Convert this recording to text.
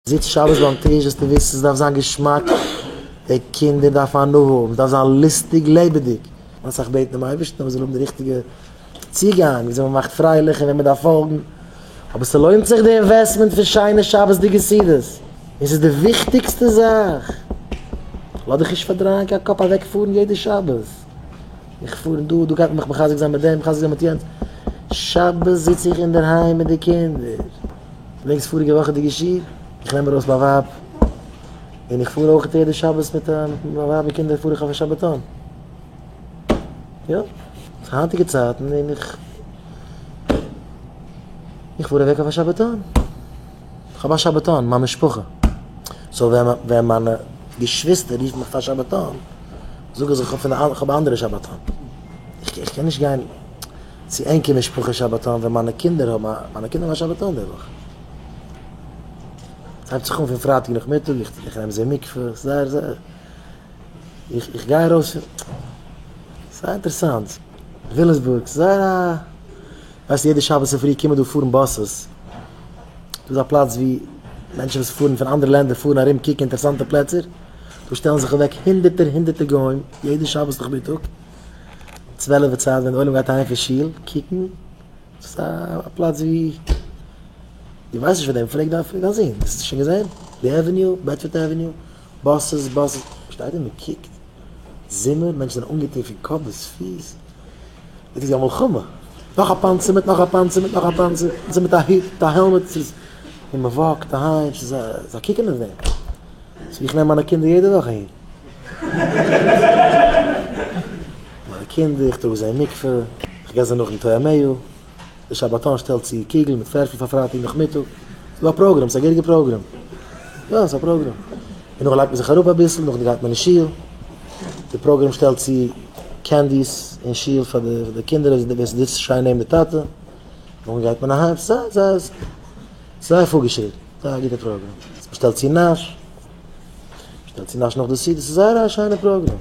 זיץ שבת ביים טיש זאלסטו וויסן ס'דארף זיין געשמאק, די קינדער דארפן הנאה האבן, ס'דארף זיין לוסטיג לעבעדיג, אסאך בעטן דעם אייבערשטן אז מ'זאל האבן די ריכטיגע צוגאנג וויאזוי מ'מאכט פרייליך און ווען מ'דארף פאלגן, אבער ס'לוינט זיך די investment פון שיינע שבת'דיגע סעודות, און ס'איז די וויכטיגסטע זאך. לאז דיך נישט פארדרייען קיין קאפ אוועק פארן יעדע שבת, איך פאר דא, דא גייט מען מיך מחזק זיין מיט דעם, מחזק זיין מיט יענץ, שבת זיץ איך אינדערהיים מיט די קינדער. געדענקסט פאריגע וואכעדיגע שיעור? איך נעם ארויס מיין ווייב, און איך פאר אויך יעדע שבת מיט מיין ווייב און קינדער פאר איך אויף א שבתון. יא, ס'איז היינטיגע צייטן און איך איך פאר אוועק אויף א שבתון. איך האב א שבתון, מיין משפחה. so ווען ווען מיינע געשוויסטער רופן מיך פאר שבתון, זאג איך זיי איך האב א אנדערע שבתון. איך קען נישט גיין. צו ענקער משפחה שבתון ווען מיינע קינדער האבן א מיינע קינדער האבן א שבתון די וואך. ס'הייבט זיך אן פון פרייטאג נאכמיטאג איך נעם זיי מקווה זייער זייער איך איך גיי ארויס פון זייער אינטערעסאנט וויליאמסבורג זייער א ווייסט יעדע שבת צופרי קומען דא פארן buses דא איז א פלאץ ווי מענטשן וואס פארן פון אנדערע לענדער פארן ארום קוקן אינטערעסאנטע פלעצער דא שטעלן זיך אוועק הונדערטער הונדערטער גוים יעדע שבת נאכמיטאג צוועלעווע צייט ווען די עולם גייט אהיים פון שול קוקן, ס'איז א פלאץ ווי דו ווייסט נישט פון דעם, פרעג דיין פרעג דיין זון, האסט עס שוין געזען? די avenue, בעדפארד avenue, buses buses, מ'שטייט און מ'קוקט, זומער, מענטשן זענען אנגעטון פון קאפ ביז פיס, דאס איז א מלחמה, נאך א פאנצער מיט נאך א פאנצער מיט נאך א פאנצער, מיט א הוט מיט א helmet, ס'איז, און מ'וואקט אהיים, ס'איז א, זיי קוקן אויף דעם, so איך נעם מיינע קינדער יעדע וואך אהין. מיינע קינדער, איך טראג זיי אין מקווה, איך גיי זיי נאכן טועמיה, די שבתון שטעלט צו קוגל מיט פערפל פאר פרייטאג נאכמיטאג, ס'איז דא א פראגראם, ס'איז א געהעריגע פראגראם, יא ס'איז א פראגראם, און נאכדעם לייגט מען זיך אראפ אביסל, נאכדעם גייט מען אין שול, די פראגראם שטעלט צו candies אין שול פאר די קינדער ווער ס'זיצט שיין נעבן די טאטע, נאכדעם גייט מען אהיים, ס'איז זייער פארגעשריטן, זייער א גוטע פראגראם, מ'שטעלט צו נאש. שטעלט צו נאש נאך די סעודה, ס'איז זייער א שיינע פראגראם.